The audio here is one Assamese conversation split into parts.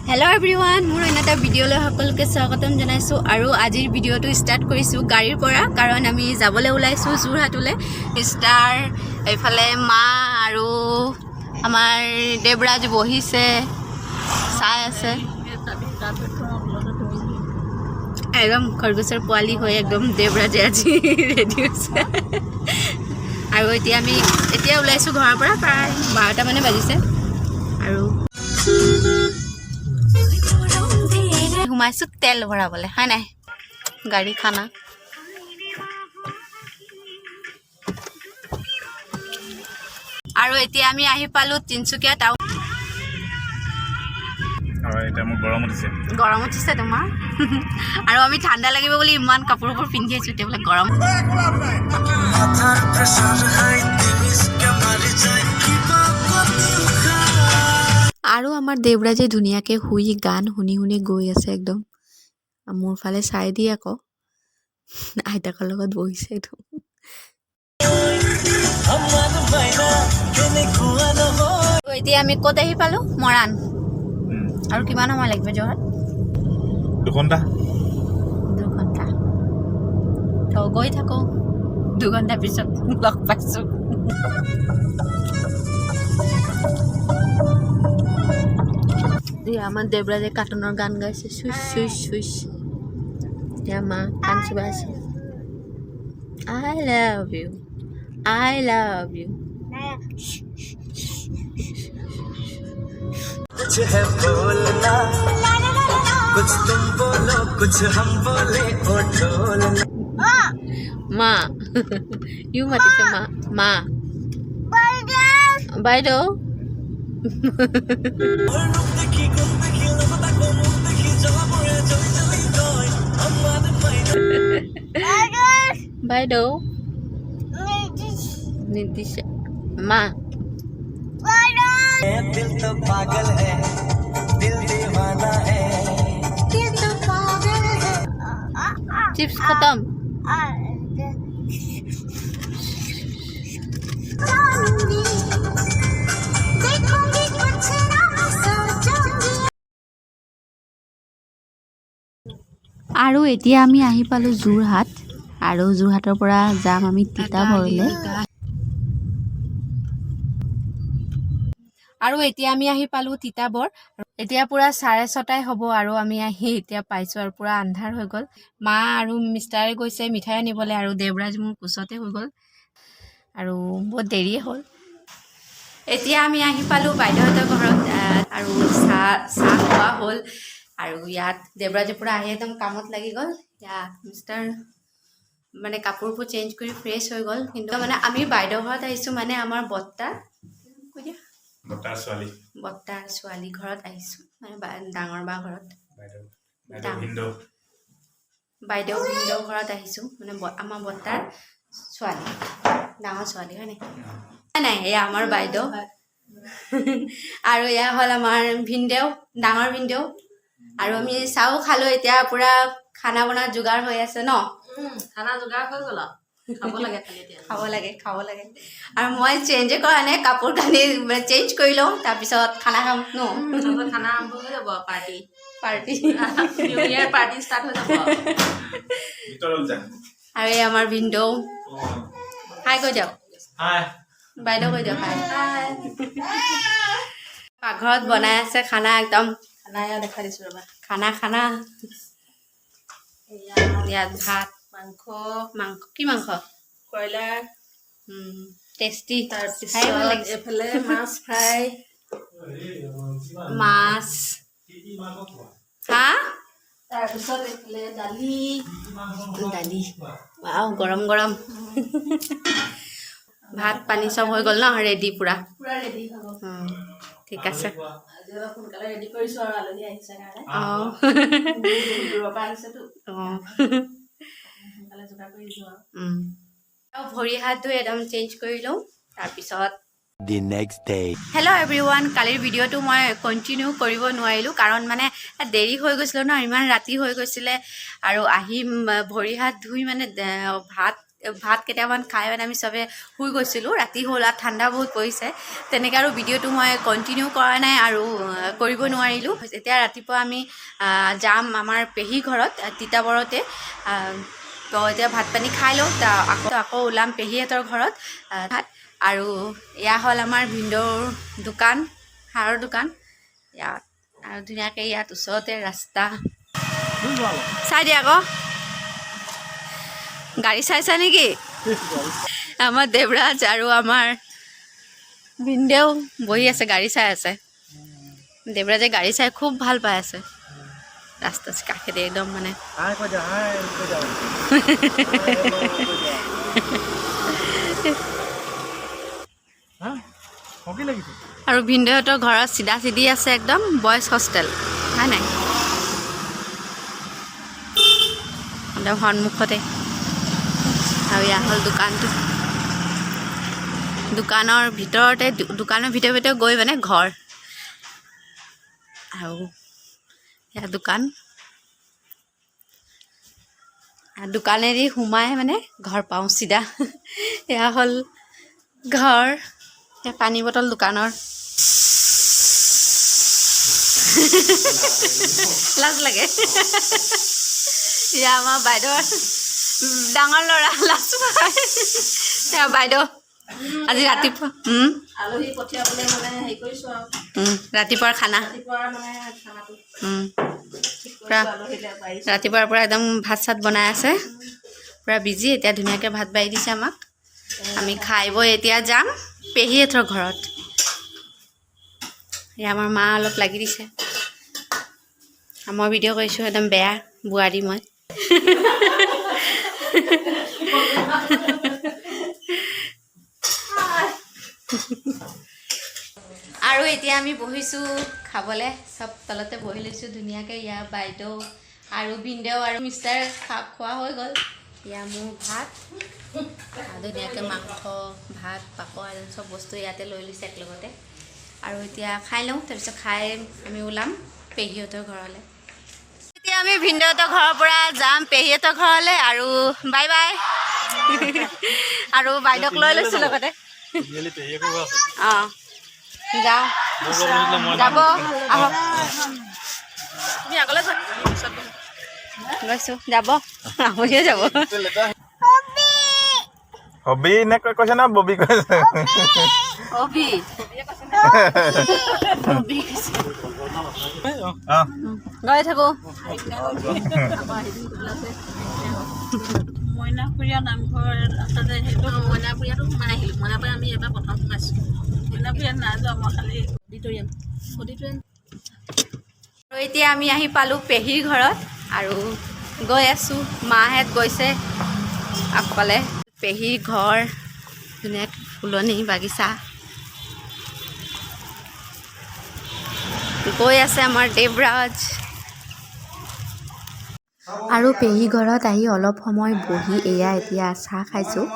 হেল্ল' এভৰিৱান, মোৰ অন্য এটা ভিডিঅ'লৈ সকলোকে স্বাগতম জনাইছোঁ। আৰু আজিৰ ভিডিঅ'টো ষ্টাৰ্ট কৰিছোঁ গাড়ীৰ পৰা, কাৰণ আমি যাবলৈ ওলাইছোঁ যোৰহাটলৈ। ষ্টাৰ এইফালে, মা আৰু আমাৰ দেৱৰাজ বহিছে, চাই আছে। একদম খৰগোচৰ পোৱালি হৈ একদম দেৱৰাজে আজি ৰেডি হৈছে। আৰু এতিয়া আমি এতিয়া ওলাইছোঁ ঘৰৰ পৰা, প্ৰায় 12টা মানে বাজিছে। আৰু সোমাইছোঁ তেল ভৰাবলৈ, হয় নাই গাড়ী খানা। আৰু এতিয়া আমি আহি পালোঁ তিনিচুকীয়া টাউন। হয়, এতিয়া মোৰ গৰম উঠিছে। গৰম উঠিছে তোমাৰ? আৰু আমি ঠাণ্ডা লাগিব বুলি ইমান কাপোৰবোৰ পিন্ধি আছোঁ, এতিয়া বোলে গৰম। মাথাৰ প্ৰেছাৰ হাই, তিমিচকে মাৰি যায় কিবা কতি উশাহ। আৰু আমাৰ দেৱৰাজে ধুনীয়াকৈ শুই গান শুনি শুনি গৈ আছে একদম। মোৰ ফালে চাই দি আকৌ আইতাকৰ লগত বহিছে একদম। আমাৰ মাইনা কেনেকুৱা নহয়। এতিয়া আমি ক'ত আহি পালোঁ? মৰাণ। আৰু কিমান সময় লাগিব যোৰহাট? 2 ঘণ্টা। 2 ঘণ্টা। তো গৈ থাকোঁ, 2 ঘণ্টা পিছত লগ পাইছোঁ। আমাৰ দেৱৰাজে কাৰ্টুনৰ গান গাইছে, চুইচ চুইচ চুইচ। এতিয়া মা পাণ চুবাই আছে। I love you, I love you. कुछ है बोलना, कुछ तुम बोलो, कुछ हम बोले, ओ ढोलना। মা, ইউ মাতিছে মা, মা, বাইদেউ। ৰূপ দেখি, গুণ দেখি, লগত আকৌ মুখ দেখি জ্বলা পৰে, জ্বলি জ্বলি কয় আমাৰ মাইনা। বাইদেউ নিদিছে মা। दिल तो पागल है, दिल दीवाना है। চিপছ খতম। আৰু এতিয়া আমি আহি পালোঁ যোৰহাট। আৰু যোৰহাটৰ পৰা যাম আমি তিতাবৰলৈ। আৰু এতিয়া আমি আহি পালোঁ তিতাবৰ। এতিয়া পূৰা 6:30ই হ'ব আৰু আমি আহি এতিয়া পাইছোঁ আৰু পূৰা আন্ধাৰ হৈ গ'ল। মা আৰু মিষ্টাৰে গৈছে মিঠাই আনিবলৈ আৰু দেৱৰাজ মোৰ কোচতে হৈ গ'ল আৰু বহুত দেৰিয়ে হ'ল। এতিয়া আমি আহি পালোঁ বাইদেউহঁতৰ ঘৰত আৰু চাহ চাহ খোৱা হ'ল। আৰু ইয়াত দেৱৰাজে পূৰা আহি একদম কামত লাগি গ'ল। ইয়াত মিষ্টাৰ মানে কাপোৰবোৰ চেঞ্জ কৰি ফ্ৰেছ হৈ গ'ল। কিন্তু মানে আমি বাইদেউ ঘৰত আহিছোঁ, মানে আমাৰ বৰ্তা কৈ দিয়া। বৰ্তাৰ ছোৱালী। বৰ্তাৰ ছোৱালী ঘৰত আহিছোঁ, মানে ডাঙৰ বা ঘৰত। বাইদেউ, বাইদেউ, ভিনদেউ। বাইদেউ, ভিনদেউ ঘৰত আহিছোঁ, মানে আমাৰ বৰ্তাৰ ছোৱালী, ডাঙৰ ছোৱালী, হয় নাই? নাই নাই, এয়া আমাৰ বাইদেউ আৰু এয়া হ'ল আমাৰ ভিনদেউ, ডাঙৰ ভিনদেউ। আৰু আমি চাহো খালোঁ, এতিয়া পূৰা খানা বনা যোগাৰ হৈ আছে ন? খানা যোগাৰ হৈ গ'ল আৰু খাব লাগে খালি এতিয়া। খাব লাগে, খাব লাগে। আৰু মই চেঞ্জে কৰা নাই, কাপোৰ কানি চেঞ্জ কৰি লওঁ, তাৰপিছত খানা খাম ন? তাৰপিছত খানা আৰম্ভ হৈ যাব, party. Party. New year party start হৈ যাব আৰু। ভিতৰত যা। আৰু এই আমাৰ ভিনদেউ, হাই কৈ দিয়ক। হাই। বাইদেউ কৈ দিয়ক হাই। পাকঘৰত বনাই আছে খানা একদম। খানা এয়া দেখাই দিছোঁ, ৰ'বা। খানা, খানা। এয়া। ইয়াত ভাত। মাংস। মাংস, কি মাংস? কয়লাৰ। টেষ্টি, খাই ভাল তাৰপিছত লাগিছে। এইফালে মাছ ফ্ৰাই। মাছ, হা। তাৰপিছত এইফালে দালি। দালি, ৱাও, গৰম গৰম ভাত পানী চব হৈ গ'ল ন, ৰেডি পূৰা? পূৰা ৰেডি হৈ গ'ল। ঠিক আছে। আজি অলপ সোনকালে ৰেডি কৰিছোঁ আৰু আলহী আহিছে কাৰণে। বহুত দূৰৰ পৰা আহিছেতো। সোনকালে যোগাৰ কৰি দিছোঁ আৰু। আৰু ভৰি হাত ধুই একদম চেঞ্জ কৰি লওঁ, তাৰপিছত The next day. Hello everyone, কালিৰ ভিডিঅ'টো মই কণ্টিনিউ কৰিব নোৱাৰিলোঁ, কাৰণ মানে দেৰি হৈ গৈছিলে ন, ইমান ৰাতি হৈ গৈছিলে। আৰু আহি ভৰি হাত ধুই মানে ভাত ভাত কেইটামান খাই মানে আমি চবে শুই গৈছিলোঁ। ৰাতি হ'ল আৰু ঠাণ্ডা বহুত পৰিছে, তেনেকৈ আৰু ভিডিঅ'টো মই কণ্টিনিউ কৰা নাই আৰু কৰিব নোৱাৰিলোঁ। এতিয়া ৰাতিপুৱা আমি যাম আমাৰ পেহী ঘৰত, তিতাবৰতে। তো এতিয়া ভাত পানী খাই লওঁ, আকৌ আকৌ ওলাম পেহীহঁতৰ ঘৰত ভাত। আৰু এয়া হ'ল আমাৰ ভিনদেউৰ দোকান, সাৰৰ দোকান ইয়াত। আৰু ধুনীয়াকৈ ইয়াত ওচৰতে ৰাস্তা। চাই দিয়া আকৌ, গাড়ী চাইছা নেকি? আমাৰ দেৱৰাজ আৰু আমাৰ ভিনদেউ বহি আছে, গাড়ী চাই আছে। দেৱৰাজে গাড়ী চাই খুব ভাল পাই আছে। ৰাস্তা কাষেদি একদম মানে। হাই কৈ দিয়া, হাই কৈ দিয়া। হা, হকি লাগিছে। আৰু ভিনদেউহঁতৰ ঘৰত চিধা চিধি আছে একদম বইজ হোষ্টেল, হয় নাই? একদম সন্মুখতে। আৰু এয়া হ'ল দোকানটো। দোকানৰ ভিতৰতে, দোকানৰ ভিতৰে ভিতৰে গৈ মানে ঘৰ। আৰু এয়া দোকান, দোকানেদি সোমাই মানে ঘৰ পাওঁ চিধা। এয়া হ'ল ঘৰ। এয়া পানী বটল দোকানৰ। লাজ লাগে। এয়া আমাৰ বাইদেউৰ ডাঙৰ ল'ৰা, লাজ পায়। এয়া বাইদেউ আজি ৰাতিপুৱা আলহী পঠিয়াবলৈ মানে হেৰি কৰিছোঁ আৰু ৰাতিপুৱাৰ খানা, ৰাতিপুৱাৰ মানে খানাটো ঠিক পুৰা কৰিছোঁ, আলহীলৈ পাৰিছোঁ। ৰাতিপুৱাৰ পৰা একদম ভাত চাত বনাই আছে, পূৰা বিজি। এতিয়া ধুনীয়াকৈ ভাত বাঢ়ি দিছে আমাক। আমি খাই বৈ এতিয়া যাম পেহীহঁতৰ ঘৰত। এয়া আমাৰ মা অলপ লাগি দিছে, মই ভিডিঅ' কৰিছোঁ, একদম বেয়া বোৱাৰী মই। আৰু এতিয়া আমি বহিছোঁ খাবলৈ, চব তলতে বহি লৈছোঁ ধুনীয়াকৈ। ইয়াৰ বাইদেউ আৰু ভিনদেউ আৰু মিষ্টাৰ খোৱা হৈ গ'ল। এয়া মোৰ ভাত, ধুনীয়াকৈ মাংস ভাত পাপৰ আৰু চব বস্তু ইয়াতে লৈ লৈছে একেলগতে। আৰু এতিয়া খাই লওঁ, তাৰপিছত খাই আমি ওলাম পেহীহঁতৰ ঘৰলৈ। এতিয়া আমি ভিনদেউহঁতৰ ঘৰৰ পৰা যাম পেহীহঁতৰ ঘৰলৈ। আৰু বাই বাই। আৰু বাইদেউক লৈ লৈছোঁ লগতে। অঁ, যাওঁ, যাব, আহক। তুমি আগলৈ যোৱা, গৈছোঁ, যাব, আপুনিও যাব। হবি নে কৈছে না ববি কৈছে? অভি। গৈ থাকোঁ। মইনাপুৰীয়া নামঘৰ আছে যে, সেইটো মইনাপুৰীয়াটো সোমাই আহিলোঁ। মইনাপুৰীয়া আমি এবাৰ প্ৰথম সোমাইছোঁ। মইনাপুৰীয়াত নাই যোৱা মই, খালি অডিটৰিয়াম, অডিটৰিয়াম। আৰু এতিয়া আমি আহি পালোঁ পেহীৰ ঘৰত আৰু গৈ আছোঁ। মাহঁত গৈছে আগফালে। পেহীৰ ঘৰ ধুনীয়া, ফুলনি বাগিচা। গৈ আছে আমাৰ দেৱৰাজ। আৰু পেহী ঘৰত আহি অলপ সময় বহি এয়া এতিয়া চাহ খাইছোঁ,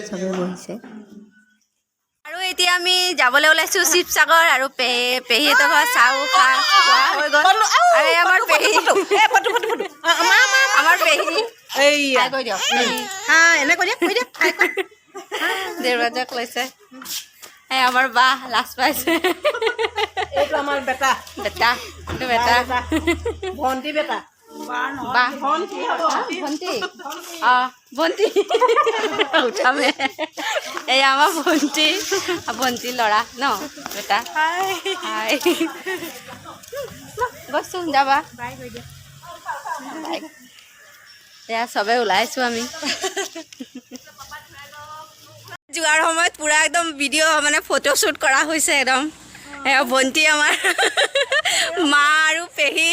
চবে বহিছে। আৰু এতিয়া আমি যাবলৈ ওলাইছোঁ শিৱসাগৰ। আৰু পেহীহঁতৰ ঘৰত চাহো খোৱা হৈ গ'ল। আৰু এই আমাৰ পেহী, আমাৰ পেহী হাই কৈ দিয়ক। দেৱৰাজক লৈছে। এই আমাৰ বা লাজ পাইছে। এইটো আমাৰ বেটা। বেটা, এইটো বেটা। ভণ্টি বেটা। বা ভণ্টি, অঁ ভণ্টি উঠামে। এই আমাৰ ভণ্টি, ভণ্টি ল'ৰা ন বেটা। হাই, গৈছোঁ, যাবা। এয়া চবে ওলাইছোঁ আমি। যোৱাৰ সময়ত পূৰা একদম ভিডিঅ' মানে ফটো শ্বুট কৰা হৈছে একদম। এয়া ভণ্টি, আমাৰ মা আৰু পেহী।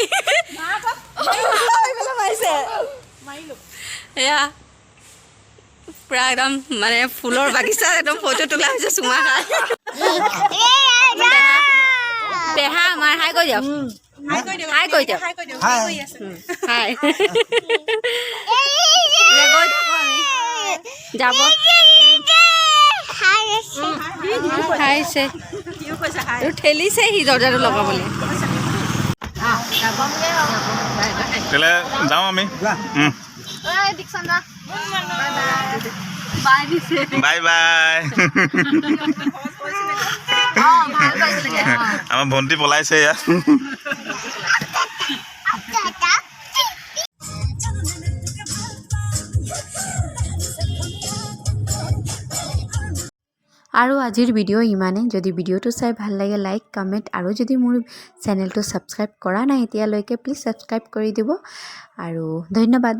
এয়া পূৰা একদম মানে ফুলৰ বাগিচাত একদম ফটো তোলা হৈছে চুমা খাই। পেহা আমাৰ, হাই কৈ দিয়ক, হাই কৈ দিয়ক, হাই। গৈ থাকোঁ আমি, যাব। খাইছে, ঠেলিছে সি দৰ্জাটো লগাবলৈ। তেতিয়াহ'লে যাওঁ আমি। বাই দিছে। Bye bye. অঁ, ভাল পাইছিলেগে। আমাৰ ভণ্টি পলাইছে ইয়াত। আৰু আজিৰ ভিডিঅ' ইমানেই। যদি ভিডিঅ'টো চাই ভাল লাগে, লাইক, কমেণ্ট আৰু যদি মোৰ চেনেলটো ছাবস্ক্ৰাইব কৰা নাই এতিয়ালৈকে, প্লিজ ছাবস্ক্ৰাইব কৰি দিব আৰু ধন্যবাদ।